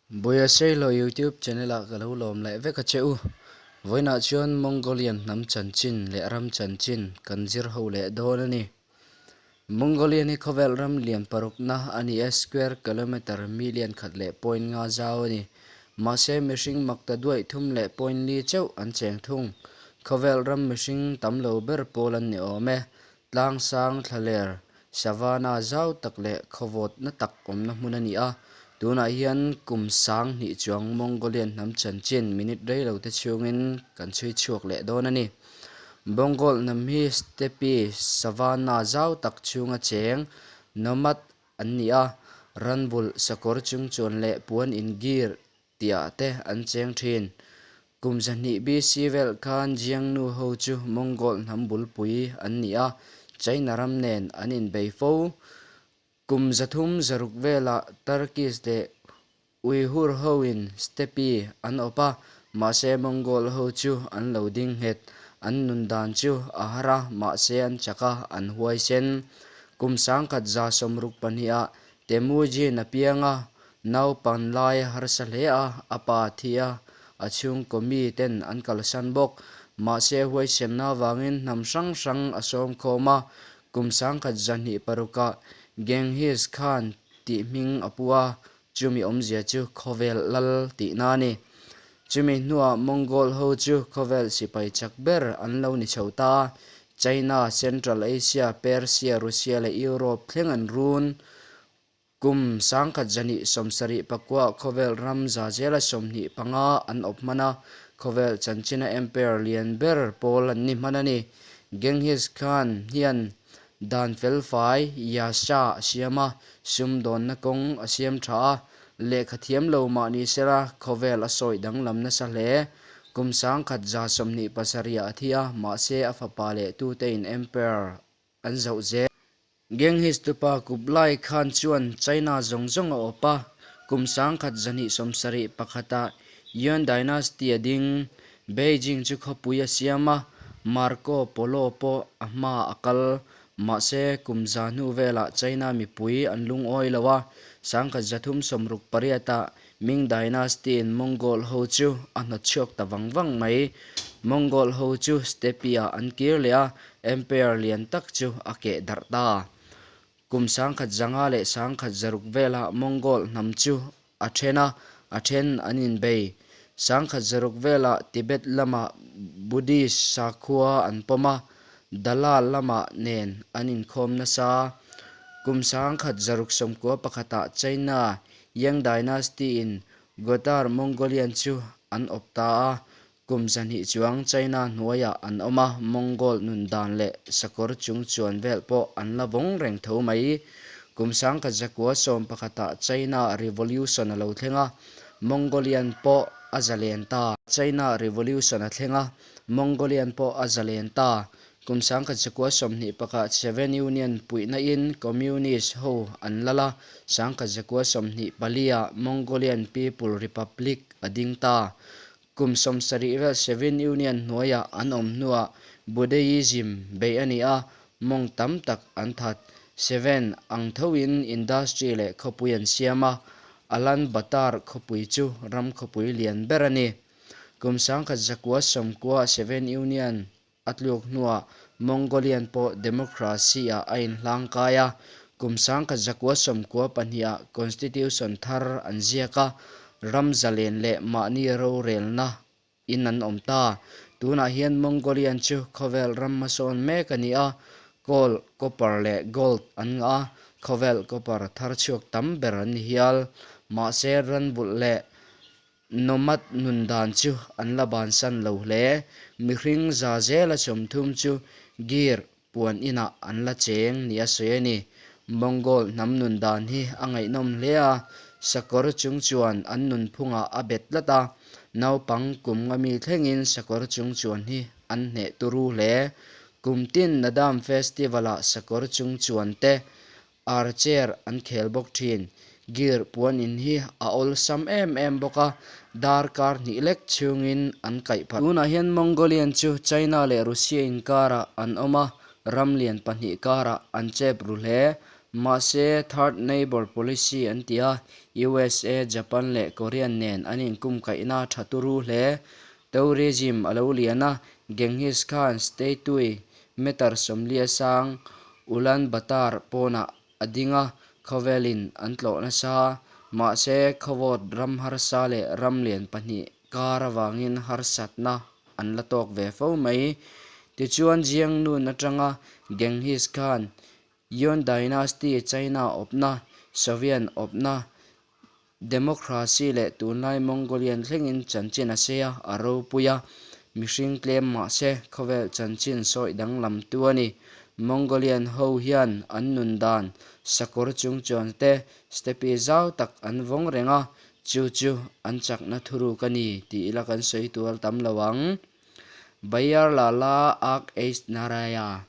Buaia Sailo YouTube channel ah ka lo lawm leh vek a che u. Vawiinah chuan Mongolian hnam chanchin leh ram chanchin kan zir ho leh dawn a ni. Mongolian hi khawvel ram lian parukna a ni a, square kilometre million khat leh point nga zau a ni. Mahse mihring makta duaih thum leh point li chauh an cheng thung. Khawvel ram mihring tam lo ber pawl an ni awm e. Tlang sang thlaler Savanna zau tak leh khawvawtna tak awmna hmun a ni a, tunah hian kum 2000 chuang Mongolian hnam chanchin minute rei lo te chhungin kan chhui chhuak leh dawn a ni. Mongol hnam hi steppe savanna zau tak chhunga cheng, nomad, an ni a, ranvulh, sakawr chungchuan leh puan in gear tihah te an cheng thin. Kum 200 BC vel khan Jiangnu ho chu Mongol hnam bulpui an ni a, China ram nen an inbei fo. Kum 360 velah Turkish leh Uighur hoin steppe an awp a, mahse Mongol ho chu an lo ding nghet. An nun dan chu a har a, mahse an chak a, an huaisen. Kum 1162 ah Temujin a piang a, naupan lai a harsa hle a, a pa a thi a, a chhungkaw mi ten an kalsan bawk. Mahse huaisenna avangin hnam hrang hrang a sawm khawm a, kum 1206 ah Genghis Khan tih hming a pu a, chumi awmzia chu khawvel lal tihna a ni. Chumi hnuah Mongol ho chu khawvel sipai chak ber an lo ni chho ta a, China, Central Asia, Persia, Russia leh Europe thleng an run. Kum 1274 khawvel ram za zela 25 an awp hman a, khawvel chanchina empire lian ber pawl an ni hman a ni. Genghis Khan hian dan felfai, Yasha, a siam a, sumdawnna kawng a siam tha a, lehkha thiam lo mah ni sela khawvel a sawi danglam nasa hle. Kum 1127 ah a thi a, mahse a fapa leh tutein empire an zoh zel. Genghis tupa Kublai Khan chuan China zawng zawng a awp a, kum 1271 ah Yuan Dynasty a ding. Beijing chu khawpui a siam a, Marco Polo pawh a hma a kal. Mahse, kum za hnu velah China mipui an lungawi lo a, 1368 ah Ming Dynasty in Mongol ho chu a hnawtchhuak ta vang vang mai. Mongol ho chu steppe ah an kir leh a, empire lian tak chu a keh darh ta. Kum 1500 leh 1600 velah Mongol hnam chu a then a, a then an inbei. 1600 velah Tibet lamah Buddhist sakhua an pawm a, Dalai Lama nen an inkhawm nasa. Kum 1691 ah China Yang Dynasty in Gotar Mongolian chu an awp ta a, kum 200 chuang China hnuaiah an awm a, Mongol nun dan leh sakawr chung chuan vel pawh an la vawng reng tho mai. Kum 1911 ah China Revolution a lo thleng a, Mongolian pawh a zalen ta. China Revolution a thleng a, Mongolian pawh a zalen ta. Kum 1921 Soviet Union puihna in Communist ho an lal a, 1924 ah Mongolian People Republic a ding ta. Kum 70 vel Soviet Union hnuaiah an awm hnuah Buddhism beih a ni a, mawng tam tak an that. Seven ang thoin industry leh khawpui an siam a, Ulaanbaatar khawpui chu ram khawpui lian ber a ni. Kum 1990 Soviet Union A tluk hnuah Mongolian pawh democracy-ah a inhlangkai a, kum 1992 ah constitution thar an ziak a, ram zalen leh mahni rorelna in an awm ta. Tunah hian Mongolian chu khawvel ram hmasawn mek a ni a, coal, copper leh gold an ngah a, khawvel copper thar chhuak tam ber an ni hial. Mahse ranvulh leh Nomad nun dan chu an la bansan lo hle. Mihring za zela 30 chu gear puan inah an la cheng nia sawi a ni. Mongol hnam nun dan hi a ngaihnawm hle a, sakawr chung chuan an nunphungah a bet tlat a, naupang kum nga mi thlengin sakawr chung chuan hi an hneh turu hle. Kum tin Nadam Festival-ah sakawr chung chuan te Archer an khel bawk thin. Gear puan in hi a awlsam em em bawk a, darkar hnih lek chhungin an kaih phat. Tunah hian Mongolian chu China leh Russia inkarah an awm a, ram lian pahnih karah an chep ru hle. Mahse, Third Neighbor Policy an ti a, USA, Japan leh Korean nen an inkumkaihna a tha turu hle. Tourism a lo lian a, Genghis Khan statue meter 40 a sang Ulaanbaatar pawnah a ding a, khawvelin an tlawh nasa. Mahse, khawvawt ram harsa leh ram lian pahnih kar avangin harsatna an la tawk ve fo mai. Tichuan, Jiangnun atanga Genghis Khan, Yuan Dynasty, China awpna, Soviet awpna, Democracy leh tunlai Mongolian thlengin chanchin a sei a, a ropui a, mihring tlem mah se khawvel chanchin sawi danglamtu a ni. Mongolian ho hian an nun dan, sakawr chungchuan te, steppe zau tak an vawng reng a, chu chu an chakna thuruk a ni tih ila kan sawi tual tam lo ang. Bayar Lala Ak H Naraya.